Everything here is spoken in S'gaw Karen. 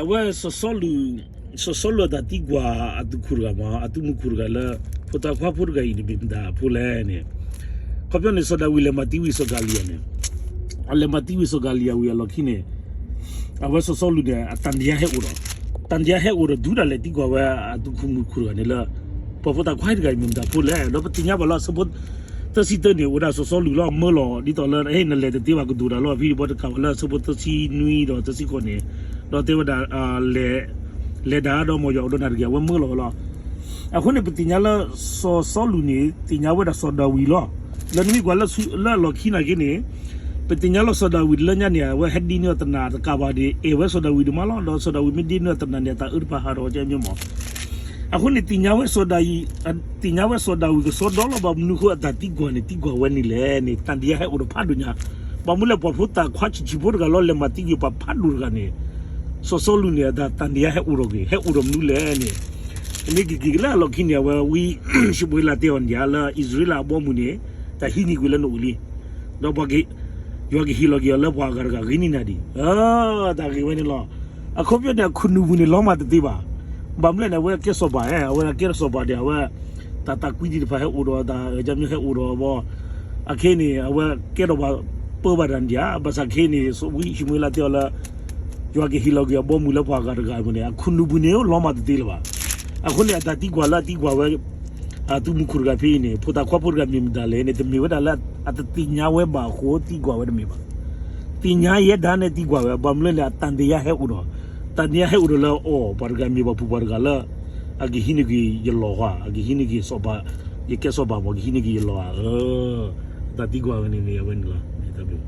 အဝဲ စီၤစီလူးအတၢ်သံကွၢ်အသုးခိၣ်တဂၤမ့ၢ် အသုးမုၢ်ခိၣ်တဂၤလၢ ဖိသၣ်ခွါဖိတဂၤအံၤန့ၣ် မ့ၢ်မတၤအဖိလဲၣ်န့ၣ်, ခီပညီန့ၣ် စီၤဒၤဝံးလဲၤမၤသံဝံၤစီၤကၤလံယၤန့ၣ်, အလဲၤမၤသံဝံၤစီၤကၤလံယၤဝံၤအလီၢ်ခံန့ၣ် အဝဲစီၤစီလူးန့ၣ် အတၢ်ဒံးယါဟဲအိၣ်ဒီး, တၢ်ဒံးယါဟဲအိၣ်ဒီး ဒုးဒၣ်လဲာ်သံကွၢ်ဝဲအသုးခိၣ်မုၢ်ခိၣ်တဂၤန့ၣ်လၢ ပှၤဖိသၣ်ခွါတဂၤအံၤ မ့ၢ်မတၤဖိလဲၣ်. ဒီးပသ့ၣ်ညါဘၣ်လၢအဆၢဖိ သၢဆံတၢန့ၣ် အိၣ်ဝဲဒၣ်စီၤစီလူးလီၤ မၢလီၤ ဒ်သိးလၢ ဟဲ နလဲၤတသ့ဘၣ် ကဒိၣ်တၢ်လီၤ ဖဲဘီတကးဝဲလၢအဆၢဖိသၢဆံနွံဒီးသၢဆံဃိးန့ၣ်, ဒီးတဲဝဲဒၣ် လဲၤဒၣ်ဒီးမ်ယွၤအိၣ်ဒီးနၤတဂ့ၤ အဝဲမၢလီၤဝဲလီၤ. အဃိန့ၣ် ပသ့ၣ်ညါလၢ စီၤစီလူးန့ၣ် သ့ၣ်ညါဝဲဒၣ်စီၤဒၤဝံးလီၤ. လၢနမ့ၢ်ကွၢ်လၢအလီၢ်ခံနာ်က့န့ၣ် ပသ့ၣ်ညါလၢစီၤဒၤဝံးလၢညါန့ၣ် အဝဲဟဲဒ့နုာ်အီၤတနၤတကးဘၣ်ဒီး အဲၣ်ဝဲစီၤဒၤဝံးဒံးမးလီၤ. ဒီးစီၤဒၤဝံးမ့ၢ်ဒ့နုာ်အီၤတနၤန့ၣ် အတၢ်အၢတဖၣ်ဟးထီၣ်ကဲမ့ၢ်မး. အဃိန့ၣ် သ့ၣ်ညါဝဲစီၤဒၤဝံး သ့ၣ်ညါဝဲစီၤဒၤဝံးကစီဒီလီၤ. ဘၣ်မနုၤဃိအတၢ်သံကွၢ်န့ၣ် သံကွၢ်ဝဲန့ၣ်လဲၣ်န့ၣ် တၢ်ဒံးယါဟဲအိၣ်ဒီးဖးဒိၣ်ညါ. ဘၣ်မနုၤလဲၣ် ပှၤဖိသၣ်ခွါဆံးဆံးဖိတဂၤလီၤ လဲၤမၤသံကွၢ်ပှၤဖးဒိၣ်တဂၤန့ၣ် စီၤစီလူးန့ၣ် အတၢ်ဒံးယါဟဲအိၣ်ဒီးဂ့ၤ ဟဲအိၣ်ဒီးမနုၤလဲၣ်န့ၣ်, မ့ၢ်က့ၤက့ၤကလၢအလီၢ်ခံန့ၣ် အဝဲဝံ ၡမူၤအ့လးတဲအီၤန့ၣ် လၢအံၣ်စရ့လးအဘီအမုၢ်န့ၣ် တၢ်ဟံးန့ၢ်ကွံာ်လၢနအိၣ်လံ ဒီးပှၤက ယွၤကဟ့ၣ်လီၤက့ၤအီၤလၢပှၤအဂၤတဂၤဂ့ၤန့ၢ်နၤဒံး, တၢ်ဂ့ၢ်ဝဲန့ၣ်လီၤ. အခီပညီန့ၣ် အခိၣ်နူာ်ပူၤန့ၣ် လီၤမၢ်တသ့ဘၣ်. ဘၣ်မနုၤလဲၣ်န့ၣ် အဝဲကဲစီၤပၤဧါ, အဝဲကဲစီၤပၤဒီး အဝဲ တၢ်သးကွံတံၢ်တဖၣ်ဟဲအိၣ်ဒီး တၢ်ကမ့ၢ်ဟဲအိၣ်ဒီးဘီ, အခဲအံၤန့ၣ် အဝဲကဲထီၣ်ပှၤပၢဘၣ်တၢ်န့ၣ်ဧါ, ဘၣ်ဆၣ်ခဲအံၤန့ၣ် ဝံၡမူၤအ့လးတဲအီၤလၢ ယွၤကဟ့ၣ်လီၤက့ၤအဘီအမုၢ်လၢပှၤအဂၤတဂၤအပူၤန့ၣ် အခိၣ်နူာ်ပူၤန့ၣ် လီၤမၢ်တသ့လၢၤဘၣ်. အဃိန့ၣ် အတၢ်သံကွၢ်လၢအသံကွၢ်ဝဲ အသုးမုၢ်ခိၣ်တဂၤဖဲအံၤန့ၣ် ဖိသၣ်ခွါဖိတဂၤမ့ၢ်မတၤလဲၣ်န့ၣ် တမ့ၢ်ဝဲဒၣ်လၢ အတသ့ၣ်ညါဝဲဘၣ်အဃိသံကွၢ်ဝဲတမ့ၢ်ဘၣ်. သ့ၣ်ညါယဲဒၣ်န့ၣ်သံကွၢ်ဝဲ ဘၣ်မနုၤလဲၣ်န့ၣ် အတၢ်ဒံးယါဟဲအိၣ်ဒီး, တၢ်ဒံးယါဟဲအိၣ်ဒီးလၢအီၤ ပှၤတဂၤမ့ၢ်ပှၤဖုပှၤတဂၤလၢ အကဟံးန့ၢ်က့ၤယလီၢ်ဧါ, အကဟံးန့ၢ်က့ၤစီၤပၤ, ယကဲစီၤပၤမ့ၢ် ကဟံးန့ၢ်က့ၤယလီၢ်ဧါ, အတၢ်သံကွၢ်ဝဲန့ၣ်န့ၣ် အဝဲန့ၣ်လီၤ.